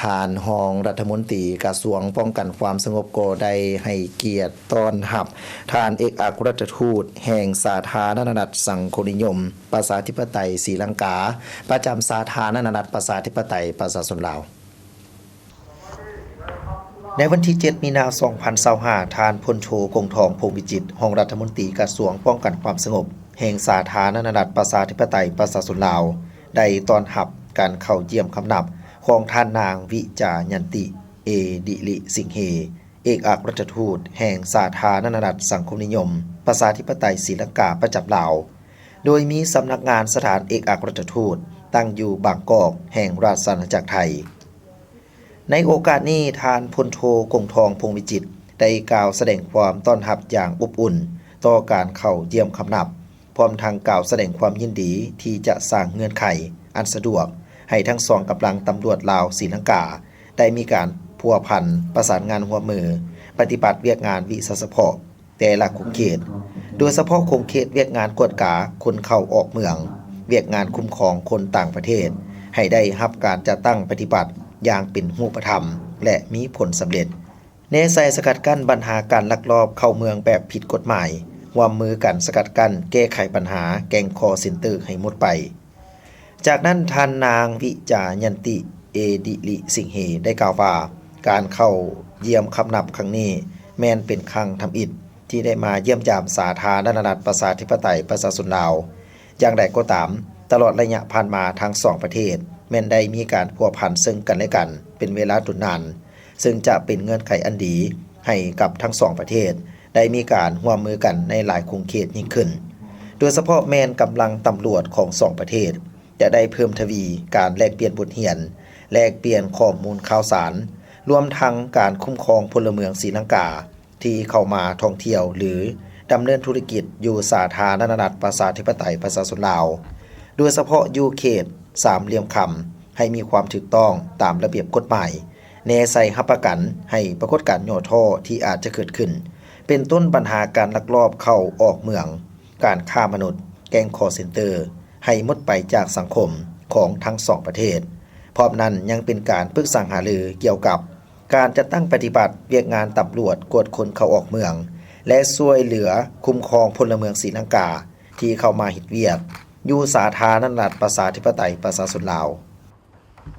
ທ່ານຮອງລັດຖະມົນຕີກະຊວງປ້ອງກັນຄວາມສະຫງົບກໍໄດ້ໃຫ້ກຽດຕ້ອນຮັບທ່ານເອກອັກລັດຖະທູດແຫ່ງສາທາລະນະລັດສັງຄົມນິຍົມປະຊາທິປະໄຕສີລັງກາ ປະຈຳສາທາລະນະລັດປະຊາທິປະໄຕປະຊາຊົນລາວ. ໃນວັນທີເຈັດ ມີນາ ສອງພັນຊາວຫ້າ ທ່ານພົນໂທ ກົງທອງ ພົງວິຈິດ ຮອງລັດຖະມົນຕີກະຊວງປ້ອງກັນຄວາມສະຫງົບແຫ່ງສາທາລະນະລັດປະຊາທິປະໄຕປະຊາຊົນລາວ ໄດ້ຕ້ອນຮັບການເຂົ້າຢ້ຽມຄຳນັບຂອງທ່ານນາງ ວິຈາຍັນຕິ ເອດິລິສິງເຮ ເອກອັກລັດຖະທູດແຫ່ງສາທາລະນະລັດສັງຄົມນິຍົມປະຊາທິປະໄຕສີລັງກາປະຈຳລາວ ໂດຍມີສຳນັກງານສະຖານເອກອັກລັດຖະທູດຕັ້ງຢູ່ບາງກອກແຫ່ງລາຊະອານາຈັກໄທ. ໃນໂອກາດນີ້ ທ່ານພົນໂທ ກົງທອງ ພົງວິຈິດ ໄດ້ກ່າວສະແດງຄວາມຕ້ອນຮັບຢ່າງອົບອຸ່ນຕໍ່ການເຂົ້າຢ້ຽມຄຳນັບ, ພ້ອມທັງກ່າວສະແດງຄວາມຍິນດີທີ່ຈະສ້າງເງື່ອນໄຂອັນສະດວກໃຫ້ທັງສອງກຳລັງຕຳຫຼວດລາວ-ສີລັງກາ ໄດ້ມີການພົວພັນປະສານງານຮ່ວມມື ປະຕິບັດວຽກງານວິຊາສະເພາະ ແຕ່ລະຂົງເຂດ, ໂດຍສະເພາະຂົງເຂດວຽກງານກວດກາຄົນເຂົ້າອອກເມືອງ, ວຽກງານຄຸ້ມຄອງຄົນຕ່າງປະເທດ ໃຫ້ໄດ້ຮັບການຈັດຕັ້ງປະຕິບັດຢ່າງເປັນຮູບປະທຳ ແລະ ມີຜົນສຳເລັດ. ແນໃສ່ສະກັດກັ້ນບັນຫາການລັກລອບເຂົ້າເມືອງແບບຜິດກົດໝາຍ, ຮ່ວມມືກັນສະກັດກັ້ນແກ້ໄຂບັນຫາແກ້ງຄໍເຊັນເຕີໃຫ້ໝົດໄປ. ຈາກນັ້ນ ທ່ານນາງ ວິຈາຍັນຕິ ເອດິລິສິງເຮ ໄດ້ກ່າວວ່າ ການເຂົ້າຢ້ຽມຄຳນັບຄັ້ງນີ້ ແມ່ນເປັນຄັ້ງທຳອິດທີ່ໄດ້ມາຢ້ຽມຢາມສາທາລະນະລັດປະຊາທິປະໄຕປະຊາຊົນລາວ. ຢ່າງໃດກໍຕາມ, ຕະຫຼອດໄລຍະຜ່ານມາທັງສອງປະເທດ ແມ່ນໄດ້ມີການພົວພັນເຊິ່ງກັນແລະກັນເປັນເວລາດົນນານ, ເຊິ່ງຈະເປັນເງື່ອນໄຂອັນດີໃຫ້ກັບທັງສອງປະເທດ ໄດ້ມີການຮ່ວມມືກັນໃນຫຼາຍຂົງເຂດຍິ່ງຂຶ້ນ, ໂດຍສະເພາະແມ່ນກຳລັງຕຳຫຼວດຂອງສອງປະເທດ ຈະໄດ້ເພີ່ມທະວີການແລກປ່ຽນບົດຮຽນ, ແລກປ່ຽນຂໍ້ມູນຂ່າວສານ, ລວມທັງການຄຸ້ມຄອງພົນລະເມືອງສີລັງກາທີ່ເຂົ້າມາທ່ອງທ່ຽວ ຫຼື ດຳເນີນທຸລະກິດຢູ່ສາທາລະນະລັດປະຊາທິປະໄຕປະຊາຊົນລາວ, ໂດຍສະເພາະຢູ່ເຂດສາມຫຼ່ຽມຄຳ ໃຫ້ມີຄວາມຖືກຕ້ອງຕາມລະບຽບກົດໝາຍ, ແນໃສ່ຮັບປະກັນໃຫ້ປາກົດການຫຍໍ້ທໍ້ທີ່ອາດຈະເກີດຂຶ້ນ, ເປັນຕົ້ນບັນຫາການລັກລອບເຂົ້າອອກເມືອງ, ການຄ້າມະນຸດ, ແກ້ງຄໍເຊັນເຕີ ໃຫ້ໝົດໄປຈາກສັງຄົມຂອງທັງສອງປະເທດ. ພ້ອມນັ້ນຍັງເປັນການປຶກສາຫາລືກ່ຽວກັບການຈັດຕັ້ງປະຕິບັດວຽກງານຕຳຫຼວດກວດຄົນເຂົ້າອອກເມືອງ ແລະ ຊ່ວຍເຫຼືອຄຸ້ມຄອງພົນລະເມືອງສີລັງກາທີ່ເຂົ້າມາເຮັດວຽກຢູ່ສາທາລະນະລັດປະຊາທິປະໄຕປະຊາຊົນລາວ.